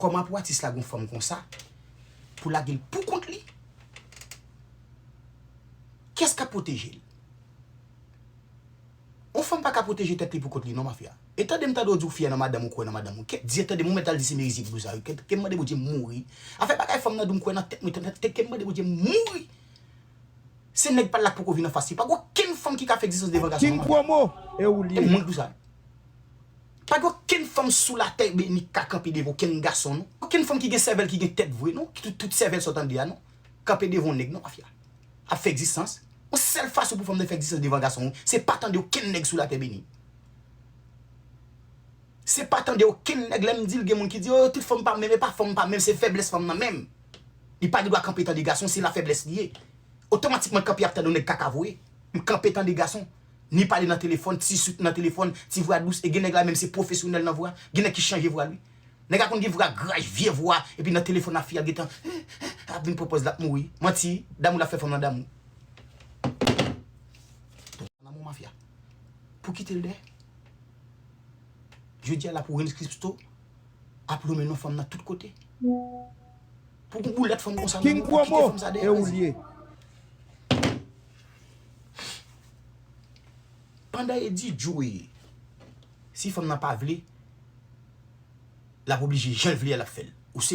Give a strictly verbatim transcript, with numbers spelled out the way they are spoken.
Kòman pou atis la gon fanm konsa, pou lage l pou kont li? Kiyès k ap pwoteje l? Yon fanm pa ka pwoteje tèt li pou kont li non, mafya. E tande m tande w di w fyè nan madanm ou, kwè nan madanm ou. Ke, di, tande m, ou mèt al di se merizik blouza wi. Ke, ke m mande Bondye m mouri. Afè bagay fanm nan di m kwè nan tèt mwen, tande, ke m mande Bondye m mouri. Se nèg pa l la k poko vin anfas li. Pa gen okenn fanm ki ka fè egzistans devan gason non, mafya. King Promo, e ou li ye. E mwen k di w sa. Pa gen okenn fanm sou latè beni k ka kanpe devan okenn gason non. Okenn fanm ki gen sèvèl, ki gen tèt vre non, ki tout, tout sèvèl sa w tande a non. Kanpe devan yon nèg non, mafya. Ap fè egzistans. Yon sèl fason pou fanm nan fè egzistans devan gason, se pa tande okenn nèg sou latè beni. Se pa tande okenn nèg, lè m di l, gen moun ki di, "Oh, tout fanm pa menm, e pa fanm pa menm, se feblès fanm nan menm." Li pa gen dwa kanpe tande gason, se lafeblès li ye. Otomatikman, kanpe ap tande yon nèg kaka voye. M kanpe tande gason. Ni pale nan telefòn, ti sout nan telefòn, ti vwa dous, e gen nèg la menm se pwofesyonèl nan vwa. Gen nèg ki chanje vwa l wi. Nèg la konn gen vwa graj, vye vwa, epi nan telefòn la fi a gentan ap vin pran pòz l ap mouri. Manti, damou l ap fè fanm nan damou. Nan mon mafya. Pou kite l dèyè. Jodi a la pou Renz Christo ap lonmen non fanm nan tout kote. Pou gon boulèt fanm konsa nan men w, pou kite fanm sa dèyè. King Promo, e ou li ye. Pandan e di Joe, si fanm nan pa vle, l ap oblije, jan l vle a l ap fè l.